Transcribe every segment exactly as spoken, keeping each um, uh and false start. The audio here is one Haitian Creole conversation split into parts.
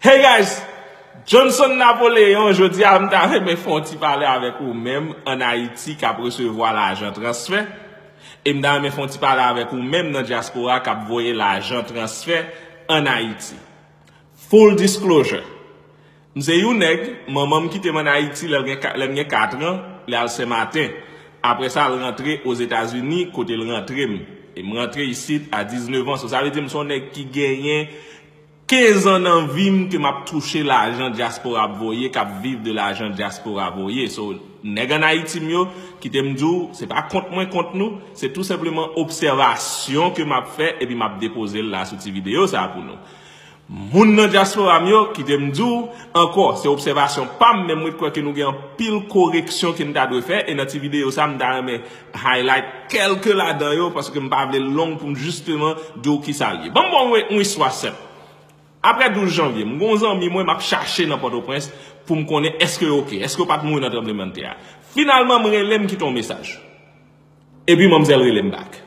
Hey guys, Johnson Napoléon, jodi a m ta renmen fè yon ti pale avèk ou menm ann Ayiti k ap resevwa lajan transfè. E m ta renmen fè yon ti pale avèk ou menm nan dyaspora k ap voye lajan transfè ann Ayiti. Full disclosure. M se yon nèg, manman m kite m ann Ayiti lè l gen ka- lè m gen kat an, li al Senmaten. Apre sa, l rantre Ozetazini, kote l rantre m. E m rantre isit a diznèf an. So, sa vle di m se yon nèg ki genyen kenz an nan vi m ke m ap touche lajan dyaspora ap voye, k ap viv de lajan dyaspora voye. So, nèg ann Ayiti m yo, kite m di w, se pa kont mwen kont nou, se tou senpleman obsèvasyon ke m ap fè, epi m ap depoze l la sou ti videyo sa a pou nou. Moun nan dyaspora m yo, kite m di w, ankò, se obsèvasyon pa m, men mwen kwè ke nou gen anpil koreksyon ke n ta dwe fè, e nan ti videyo sa a, m ta renmen highlight kèlke ladan yo, paske m pa vle long pou m jisteman di w kisa l ye. Ban m ba w yon istwa senp. Apre douz janvye, m gen yon zanmi mwen m ap chache nan Pòtoprens pou m konnen èske yo oke, èske yo pa t mouri nan tranblemanntè a. Finalman, m rele, m kite yon mesaj. Epi manmzèl rele m back.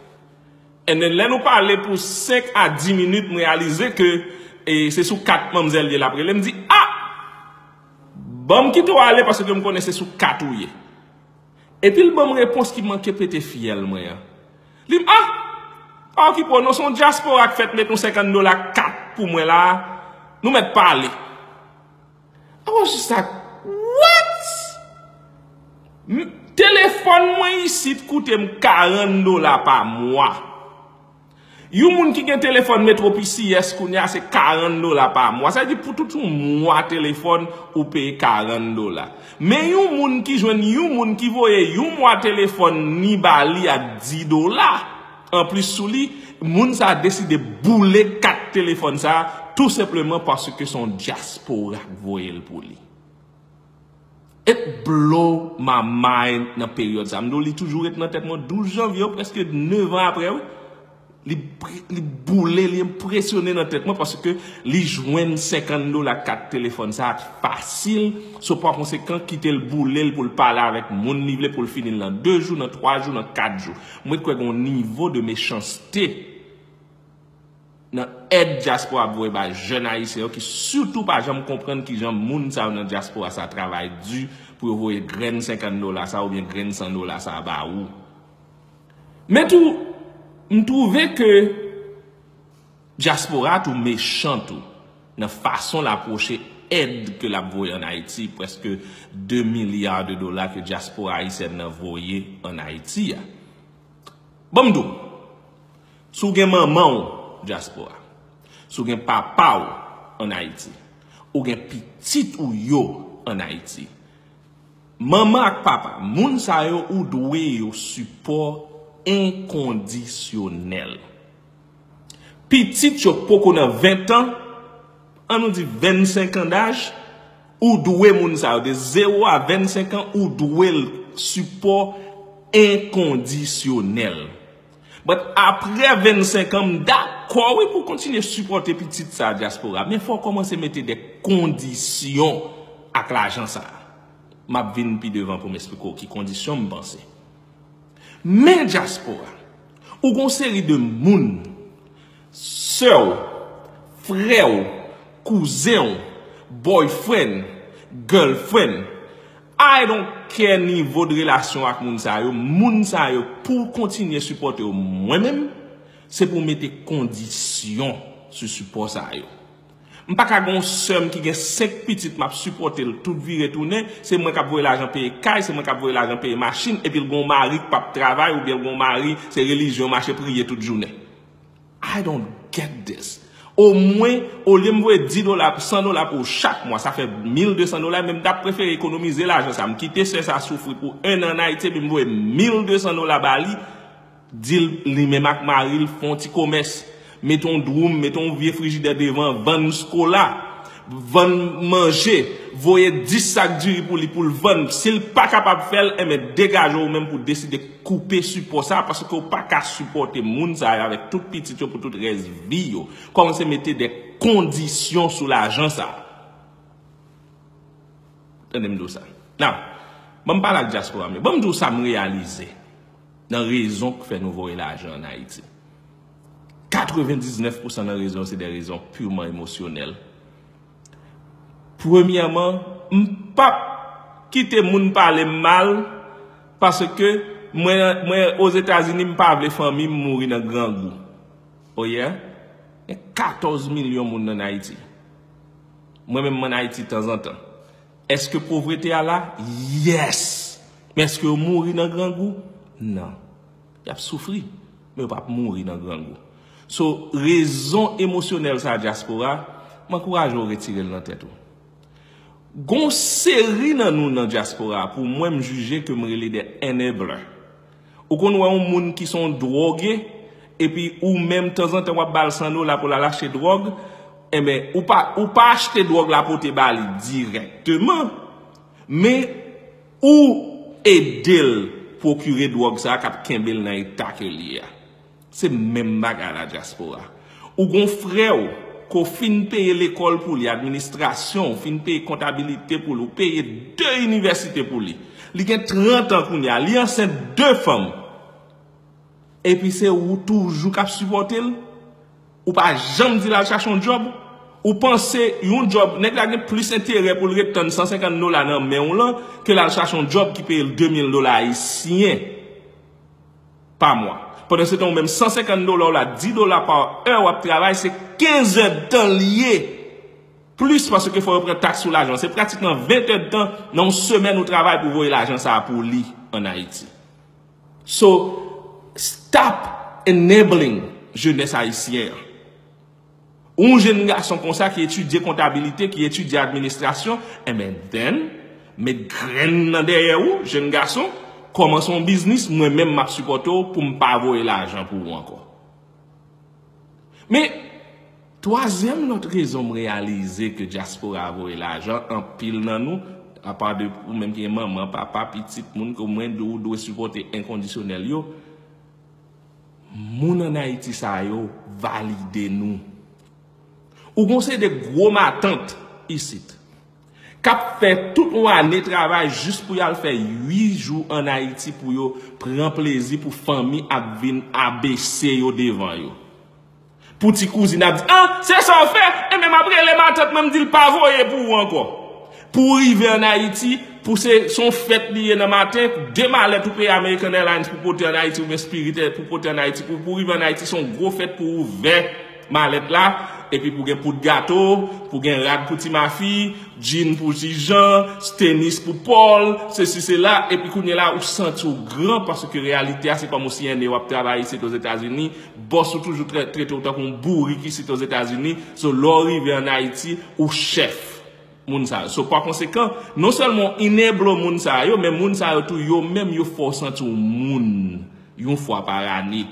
And then, lè nou pale pou senk a dis minit, m reyalize ke e, se sou kat manmzèl ye l ap rele. M di, "Ah! Ban m kite w ale paske m konnen se sou kat ou ye." Epi l ban m repons ki manke pete fyèl mwen an. Li di m, "Ah! Pa okipe w non, se yon dyaspora k fèt met yon senkant dola kat pou mwen la a. Nou mèt pale." I was just like, "What?" M- Telefòn mwen isit koute m karant dola pa mwa. Yon moun ki gen telefòn Metro P C S kounye a se karant dola pa mwa. Sa vle di pou tout yon mwa telefòn ou peye karant dola. Men yon moun ki jwenn yon moun ki voye yon mwa telefòn ni ba li ak dis dola anplis sou li, moun sa a deside boule kat telefòn sa a tou senpleman paske se yon dyaspora k voye l pou li. It blow my mind nan peryòd sa. M di w li toujou ret nan tèt mwen douz janvye, prèske nèf an apre, wi. Li, li boule, li enpresyone nan tèt mwen paske li jwenn senkant dola kat telefòn sa a fasil. So, pa konsekan, kite l boule l pou l pale avèk moun li vle, pou l fini l nan de jou, nan twa jou, nan kat jou. Mwen kwè gen yon nivo de mechanste nan èd dyaspora ap voye bay jèn ayisyen yo ki sitou pa janm konprann kijan moun sa yo nan dyaspora sa travay di pou yo voye grenn senkant dola sa oubyen grenn san dola sa ba ou. Men tou, m twouve ke dyaspora tou mechan tou nan fason l apwoche èd ke l ap voye ann Ayiti, prèske de milya de dola ke dyaspora ayisyèn nan voye ann Ayiti a. Ban m di w, si w gen manman w dyaspora, si w gen papa w ann Ayiti, ou gen pitit ou yo ann Ayiti, manman ak papa, moun sa yo ou dwe yo sipò enkondisyonèl. Pitit yo poko nan ven tan, ann nou di vennsenk an daj, ou dwe moun sa yo. De zewo a vennsenk an, ou dwe l sipò enkondisyonèl. But apre vennsenk an, m dakò, wi, pou w kontinye sipòte pitit sa a dyaspora. Men fò w kòmanse mete de kondisyon ak lajan sa a. M ap vin pi devan pou m esplike w ki kondisyon m panse. Men dyaspora, ou gon seri de moun, sè w, frè w, kouzen w, boyfriend, girlfriend, I don't care nivo de relasyon ak moun sa yo, moun sa yo pou w kontinye sipòte yo mwen menm, se pou w mete kondisyon sou sipò sa yo. M pa ka gen yon sè m ki gen senk pitit m ap sipòte l tout vire tounen, se mwen k ap voye lajan peye kay, se mwen k ap voye lajan peye machin, epi l gen yon mari k p ap travay oubyen l gen yon mari se relijyon mache priye tout jounen. I don't get this. Omwen, olye m voye dis dola, san dola pou w chak mwa, sa fè mil de san dola, men m t ap prefere ekonomize lajan sa, m kite sè sa soufri pou en an ann Ayiti, epi m voye mil de san dola ba li, di l li menm ak mari l fè yon ti komès, mete yon dwoum, mete yon vye frijidè devan, vann skola, vann manje, voye dis sak diri pou li pou l vann. Si l pa kapab fè l, enben degaje w menm pou w deside koupe sipò sa, paske w pa ka sipòte moun sa yo avèk tout pitit yo pou tout rès vi yo. Kòmanse mete de kondisyon sou lajan sa. Tande m di w sa. Now, ban m pale ak dyaspora m yo. Ban m di w sa m reyalize nan rezon k fè nou voye lajan ann Ayiti. Katrevendiznèf pousan nan rezon yo se de rezon purman emosyonèl. Premyèman, m p ap kite moun pale m mal, paske mwen, mwen Ozetazini, m pa vle fanmi m mouri nan grangou. Oyè, gen katòz milyon moun ann Ayiti. Mwen menm, m ann Ayiti tanzantan. Èske povrete a la? Yes! Men èske yo mouri nan grangou? Non. Y ap soufri, men yo p ap mouri nan grangou. So, rezon emosyonèl sa dyaspora, m ankouraje w retire l nan tèt ou. Gon seri nan nou nan dyaspora, pou mwen, m jije ke m rele de enabler. Ou konn wè yon moun ki se yon dwòge, epi ou menm tanzantan w ap ba l san dola pou l al achte dwòg, enben, ou pa, ou pa achte dwòg la pote ba li dirèkteman, men ou ede l pwokire dwòg sa a k ap kenbe l nan eta ke l ye a. Se menm bagay la dyaspora. Ou gon frè w, ke w fin peye lekòl pou li, administrasyon, w fin peye kontabilite pou li, ou peye de inivèsite pou li. Li gen trant an kounye a, li ansent de fanm. Epi se ou toujou k ap sipòte l? Ou pa janm di l al chache yon djòb? Ou panse yon djòb, nèg la gen plis enterè pou l ret tann san senkant dola nan men w lan ke l al chache yon djòb ki peye l de mil dola ayisyen pa mwa. Pandansetan, ou menm san senkant dola w la, dis dola pa è w ap travay, se kenz èdtan l ye. Plis paske fò yo pran taks sou lajan. Se pratikman ven èdtan nan yon semèn ou travay pou voye lajan sa a pou li ann Ayiti. So, stop enabling jenès ayisyen an. Yon jenn gason konsa ki etidye kontabilite, ki etidye administrasyon, enben, then, met grenn nan dèyè ou, jenn gason, kòmanse yon biznis, mwen menm m ap sipòte w pou m pa voye lajan pou ou ankò. Men, twazyèm lòt rezon m reyalize ke dyaspora a voye lajan, anpil nan nou, apa de ou menm ki gen manman, papa, pitit, moun ke w mwen di w dwe sipòte enkondisyonèl yo, moun ann Ayiti sa yo valide nou. Ou gon seri de gwo matant isit k ap fè tout yon ane travay jis pou y al fè uit jou ann Ayiti pou yo pran plezi, pou fanmi ap vin abese yo devan yo. Pou ti kouzin ap di, ah, se sa w fè? Enben, m ap rele matant mwen, m di l pa voye pou ou ankò. Pou w rive ann Ayiti, pou se, se yon fèt li ye nan maten, de malèt ou peye American Airlines pou pote ann Ayiti, oubyen Spirit Air pou pote ann Ayiti, pou, pou w rive ann Ayiti, se yon gwo fèt pou w ouvè malèt la, epi pou gen poud gato, pou gen rad pou ti mafi, djin pou Jijan, tenis pou Pòl, sesi sela, epi kounye la ou santi w gran, paske reyalite a se kòm ou si ane w ap travay isit Ozetazini, bòs ou toujou trè- trete w tankou yon bourik isit Ozetazini, so lè w rive ann Ayiti, ou chèf moun sa yo. So pa konsekan, non sèlman w enable moun sa yo, men moun sa yo tou, yo menm yo fè w santi w moun yon fwa pa ane.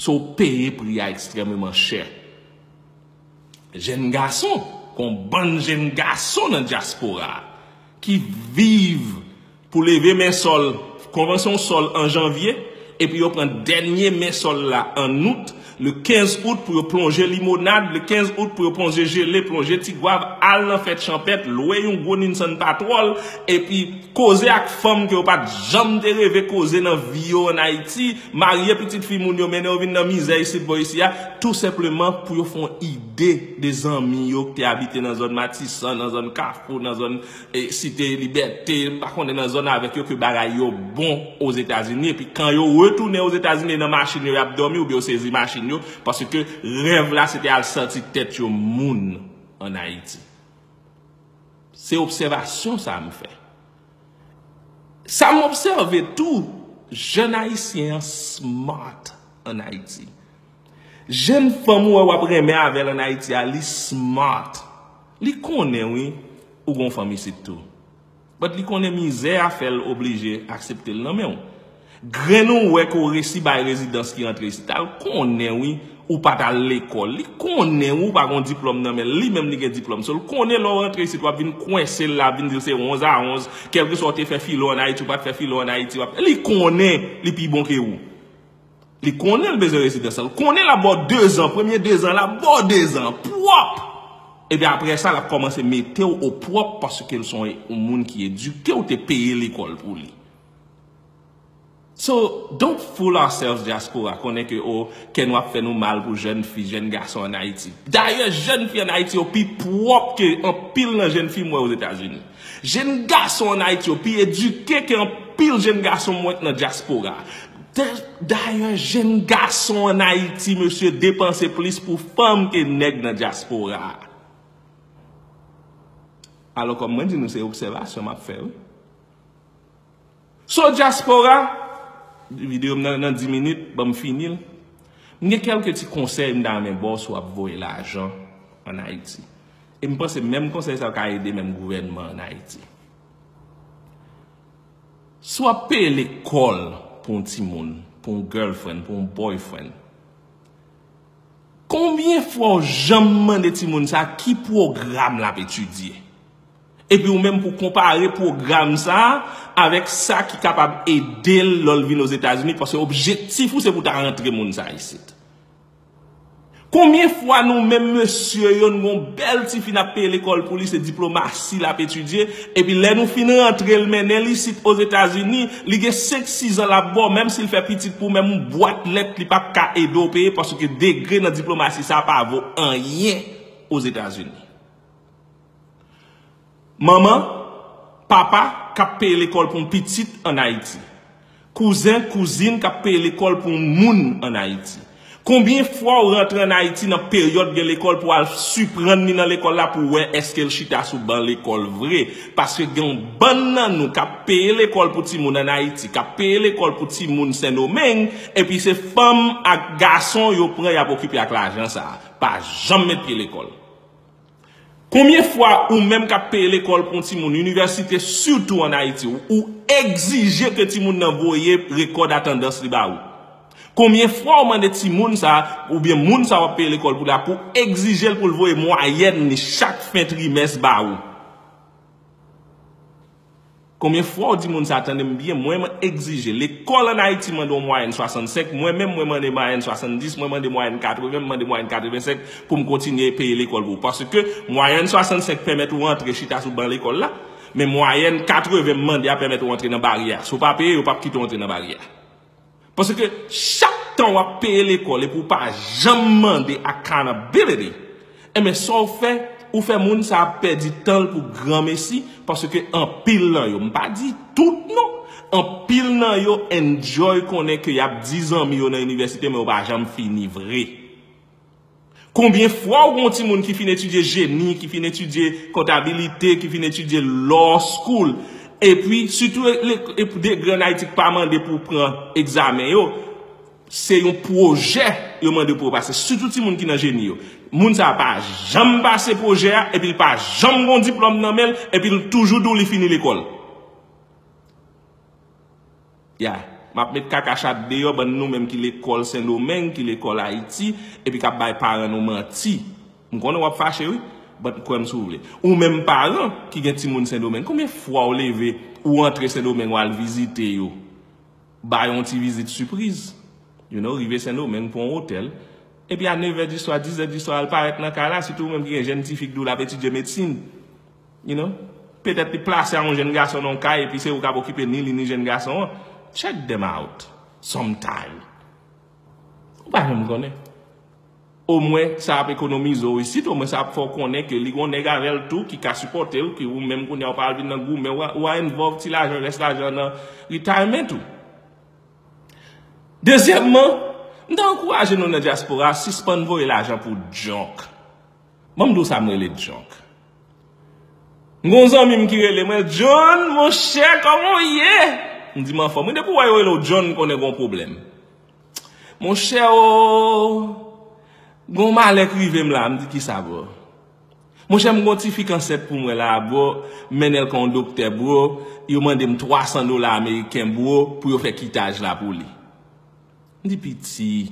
So w peye pri a ekstrèmeman chè. Jenn gason, gon bann jenn gason nan dyaspora a ki viv pou leve men sòl, konvansyon sòl an janvye, epi yo pran dènye men sòl la an out, le kenz out pou yo plonje limonad, le kenz out pou yo plonje jele, plonje ti gwav, al nan fèt chanpèt, lwe yon gwo Nissan Patrol, epi koze ak fanm ke yo pa t janm te reve koze nan vi yo ann Ayiti, marye pitit fi moun yo, mennen yo vin nan mizè isit bò isi a, tou senpleman pou yo fè yon ide de zanmi yo ki te abite nan zòn Matisan, nan zòn Kafou, nan zòn, eh, Site Libète, m pa konnen nan zòn avèk yo ke bagay yo bon Ozetazini, epi kan yo retounen Ozetazini nan machin yo, y ap dòmi oubyen yo sezi machin yo, paske rèv la se te al santi tèt yo moun ann Ayiti. Se obsèvasyon sa a m fè. Sa m obsève tou, jèn ayisyen an smart ann Ayiti. Jèn fanm ou wè w ap renmen avè l ann Ayiti a, li smart. Li konnen wi, ou gon fanm isit tou. But li konnen mizè a fè l oblije aksepte l nan men w. Grenn ou wè ke w resi bay rezidans ki rantre isit la, l konnen wi, ou pa t al lekòl. Li konnen wi, ou pa gon diplòm nan men l. Li menm li gen diplòm. So, l konnen lè w rantre isit, w ap vin kwense l, l ap vin di l se onz a onz. Kèlkeswa w te fè filo ann Ayiti, ou pa t fè filo ann Ayiti, w ap, li konnen li pi bon ke ou. Li konnen l bezwen rezidans lan. L konnen l ap ba w dezan. Premye dezan, l ap ba w dezan. Pwòp! Epi apre sa, l ap kòmanse mete w o pwòp paske l se yon moun ki edike, ou te peye lekòl pou li. So, don't fool ourselves, dyaspora, konnen ke o, kè nou ap fè nou mal pou jèn fi, jèn gason ann Ayiti. Dayè, jèn fi ann Ayiti yo pi pwòp ke anpil nan jèn fi m wè Ozetazini. Jèn gason ann Ayiti yo pi edike ke anpil jèn gason m wè k nan dyaspora. Dayè, jèn gason ann Ayiti, mesye, depanse plis pou fanm ke nèg nan dyaspora. Alò, kòm mwen di nou, se obsèvasyon m ap fè, wi. So, dyaspora, videyo m nan, nan dis minit, ban m fini l. M gen kèlke ti konsèy m ta renmen ba w si w ap voye lajan ann Ayiti. E m panse menm konsèy sa yo ka ede menm gouvènman ann Ayiti. Si w ap peye lekòl pou yon timoun, pou yon girlfriend, pou yon boyfriend, konbyen fwa w janm mande timoun sa ki pwogram l ap etidye? Epi ou menm pou konpare pwogram sa a avèk sa ki kapab ede l lè l vin Ozetazini, paske objektif ou se pou ta rantre moun sa isit. Konbyen fwa nou menm mesye yo, nou gon bèl tifi n ap peye lekòl pou li, se diplomasi l ap etidye, epi lè nou fin rantre l mennen l isit Ozetazini, li gen senk, sis an l ap ba w, menm si l fè pitit pou menm yon bwat lèt, li p ap ka ede w peye, paske degre nan diplomasi sa a pa vo anyen Ozetazini. Manman, papa k ap peye lekòl pou yon pitit ann Ayiti. Kouzen, kouzin k ap peye lekòl pou yon moun ann Ayiti. Konbyen fwa w rantre ann Ayiti nan peryòd gen lekòl pou w al siprann li nan lekòl la pou w wè èske l chita sou ban lekòl vre? Paske gen yon bann nan nou k ap peye lekòl pou timoun ann Ayiti, k ap peye lekòl pou timoun Sendomeng, epi se fanm ak gason yo pran y ap okipe ak lajan sa a. Pa janm met pye lekòl. Konbyen fwa ou menm k ap peye lekòl pou yon timoun inivèsite, sitou ann Ayiti, ou, ou egzije ke timoun nan voye rekòd atandans li ba ou? Konbyen fwa ou mande timoun sa a, oubyen moun sa a w ap peye lekòl pou la, pou egzije l pou l voye mwayèn li chak fen trimès ba ou? Konbyen fwa w di moun sa, tande m byen, mwen, mwen egzije. Lekòl ann Ayiti mande yon mwayèn swasannsenk, mwen menm, mwen mande mwayèn swasanndis, mwen mande mwayèn katreven, m mande mwayèn katrevensenk pou m kontinye peye lekòl pou ou. Paske mwayèn swasannsenk pèmèt ou antre chita sou ban lekòl la, men mwayèn katreven m mande a pèmèt ou antre nan baryè a. Si w pa peye, yo p ap kite w antre nan baryè a. Paske chak tan w ap peye lekòl epi w pa janm mande accountability, enben, sa w fè, ou fè moun sa a pèdi tan l pou granmesi, paske anpil nan yo, m pa di tout non, anpil nan yo enjoy konnen ke y ap di zanmi yo nan inivèsite, men yo pa janm fini vre. Konbyen fwa w gon timoun ki fin etidye jeni, ki fin etidye kontabilite, ki fin etidye law school, epi sitou e, e, e degre ann Ayiti k pa mande pou w pran egzamen yo, se yon pwojè yo mande pou w pase, sitou timoun ki nan jeni yo. Moun sa a pa janm pase pwojè a, epi l pa janm gon diplòm nan men l, epi l toujou di w li fini lekòl. Ya, m ap met kaka chat deyò, bann nou menm ki lekòl Sendomeng, ki lekòl Ayiti, epi k ap bay paran nou manti. M konnen w ap fache, wi, but kwè m si w vle. Ou menm paran ki gen timoun Sendomeng, konbyen fwa w leve, ou antre Sendomeng, w al vizite yo, ba yo yon ti vizit sipriz? You know, rive Sendomeng, pran yon otèl, epi a nevè di swa, dizè di swa, al parèt nan kay la, sitou ou menm ki gen jèn tifi k di w l ap etidye medsin. You know? Petèt li plase a yon jèn gason nan yon kay, epi se ou k ap okipe ni li, ni jèn gason an. Check them out sometime. Ou pa janm konnen. Omwen, sa ap ekonomize w isit, omwen sa ap fè w konnen ke li gon nèg avè l tou ki ka sipòte l, ke ou menm kounye a w pa al vin nan goumen, w a, w a involve ti lajan, rès lajan nan retirement ou. Dezyèmman, m ta ankouraje nou nan dyaspora a, sispann voye lajan pou junk. Ban m di w sa m rele junk. M gon zanmi m ki rele mwen, "John, monchè, kòman w ye?" M di, "M anfòm." Wi, depi w wè yo rele w John, konnen gon pwoblèm. "Monchè, o, gon malè k rive m la." M di, "Kisa, bro?" "Monchè, m gon tifi k ansent pou mwen la, bro. M mennen l kay yon doktè, bro. Yo mande m twa san dola ameriken, bro, pou yo fè kitaj la pou li." M di, "Piti,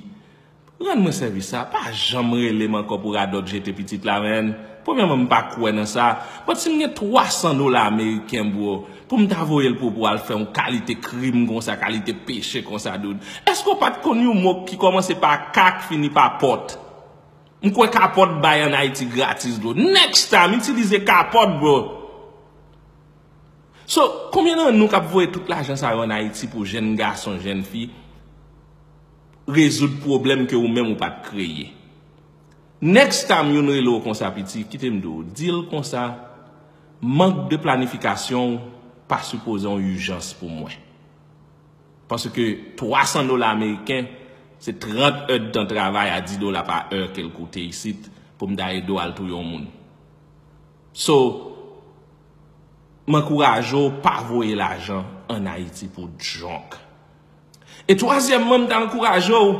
rann mwen sèvis sa, pa janm rele m ankò pou radòt jete pitit la, man. Premyèman, m pa kwè nan sa. But si m gen twa san dola ameriken, bro, pou m ta voye l pou, pou al fè yon kalite krim konsa, kalite peche konsa, dude. Èske w pa t konn yon mo ki kòmanse pa K, k fini pa pòt? M kwè kapòt bay ann Ayiti gratis, bro. Next time, itilize kapòt, bro." So, konbyen nan nou k ap voye tout lajan sa yo ann Ayiti pou jèn gason, jèn fi rezoud pwoblèm ke ou menm ou pa t kreye? Next time youn rele w konsa, piti, kite m di w, di l konsa, mank de planifikasyon w pa sipoze yon ijans pou mwen. Paske twa san dola ameriken, se trant èdtan travay a dis dola pa è ke l koute isit pou m ta ede w al touye yon moun. So, m ankouraje w pa voye lajan ann Ayiti pou junk. E twazyèmman, m ta ankouraje w,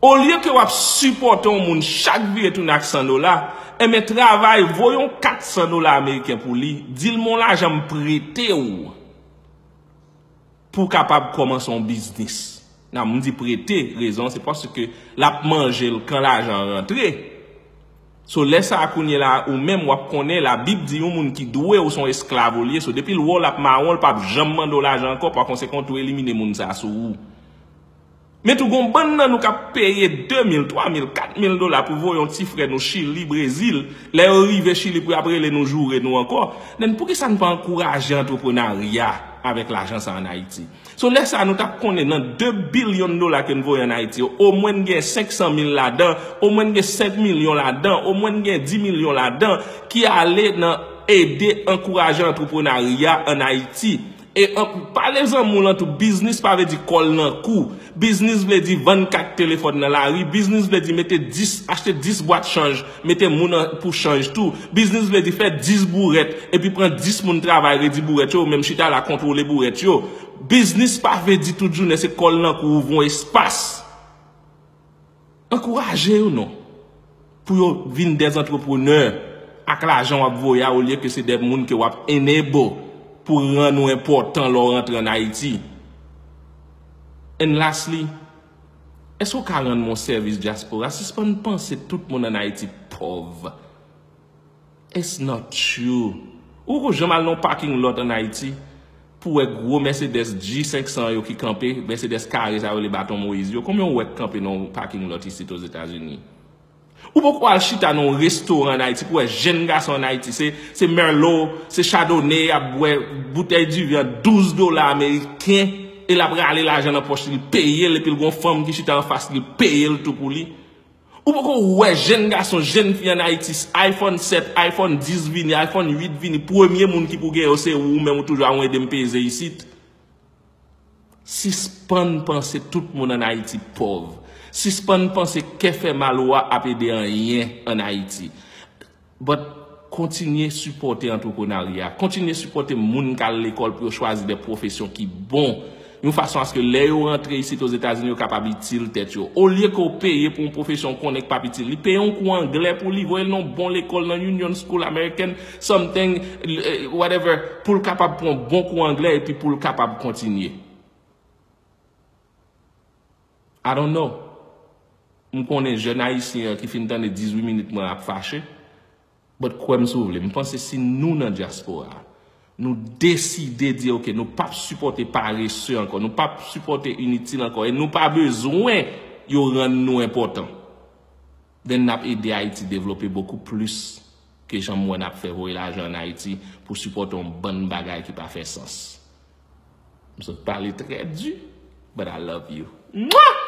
olye ke w ap sipòte yon moun chak vire tounen ak san dola, enben travay, voye yon kat san dola ameriken pou li, di l men yon lajan m prete w pou w kapab kòmanse yon biznis. Nan, m di prete, rezon se paske l ap manje l kan lajan an rantre. So, lè sa a kounye la, ou menm w ap konnen, Labib di yon moun ki dwe w se yon esklav ou l ye. So, depi l wè w l ap mawon, l p ap janm mande w lajan ankò, pa konsekan, w tou elimine moun sa a sou ou. Men tou, gon bann nan nou k ap peye de mil, twa mil, kat mil dola pou voye yon ti frè nou Chili, Brezil. Lè yo rive Chili pou y ap rele nou, joure nou ankò. Then, poukisa n pa ankouraje antreprenarya avèk lajan sa ann Ayiti? So, lè sa a, nou t ap konnen nan de bilyon dola ke n voye ann Ayiti yo, omwen n gen senk san mil ladan, omwen n gen senk milyon ladan, omwen n gen dis milyon ladan ki ale nan ede ankouraje antreprenarya ann Ayiti. E an, pale zanmi w lan tou, biznis pa vle di kòl nan kou. Biznis vle di vann kat telefòn nan lari. Biznis vle di mete dis, achte dis bwat chanj, mete moun an pou chanj tou. Biznis vle di fè dis bourèt, epi pran dis moun travay, redi bourèt yo, ou menm chita la kontwole bourèt yo. Biznis pa vle di tout jounen se kòl nan kou, ouvri yon espas. Ankouraje yo non, pou yo vin des antreprenè ak lajan w ap voye a, olye ke se de moun ke w ap enable pou rann ou enpòtan lè w rantre ann Ayiti. And lastly, èske w ka rann mwen yon sèvis, dyaspora? Sispann panse tout moun ann Ayiti pòv. It's not true. Ou poko janm al nan yon parking lot ann Ayiti pou wè gwo Mercedes G senk san yo ki kanpe, Mercedes kare sa yo rele Baton Moyiz yo? Konbyen w wè k kanpe nan yon parking lot isit Ozetazini? Ou poko al chita nan yon restoran ann Ayiti pou wè jèn gason ann Ayiti, se, se Merlot, se Chardonnay, y ap bwè boutèy diven an douz dola ameriken, e l ap rale lajan nan pòch li, l peye l, epi l gon fanm ki chita anfas li, l peye l tou pou li. Ou poko wè jèn gason, jèn fi ann Ayiti, iPhone sèt, iPhone dis vini, iPhone uit vini, premye moun ki pou gen yo se ou, ou menm ou toujou a, "Mwen ede m peze isit." Sispann panse tout moun ann Ayiti pòv. Sispann panse kè fè mal ou a ap ede anyen ann Ayiti. But kontinye sipòte antreprenarya. Kontinye sipòte moun k al lekòl pou yo chwazi de pwofesyon ki bon. Yon fason aske lè yo rantre isit Ozetazini, yo kapab itil tèt yo. Olye ke w peye pou yon pwofesyon w konnen k p ap itil li, peye yon kou anglè pou li, voye l nan yon bon lekòl, nan Union School American, something, eh, whatever, pou l kapab pran yon bon kou anglè epi pou l kapab kontinye. I don't know. M konnen jèn ayisyen an ki fin tande dizuit minit mwen ap fache. But kwè m si w vle, m panse si nou nan dyaspora a, nou deside di, "Ok, nou p ap sipòte parese ankò, nou p ap sipòte initil ankò, e nou pa bezwen yo rann nou enpòtan," then n ap ede Ayiti devlope bokou plis ke jan m wè n ap fè voye lajan ann Ayiti pou sipòte yon bann bagay ki pa fè sans. M sot pale trè di, but I love you. Mwah!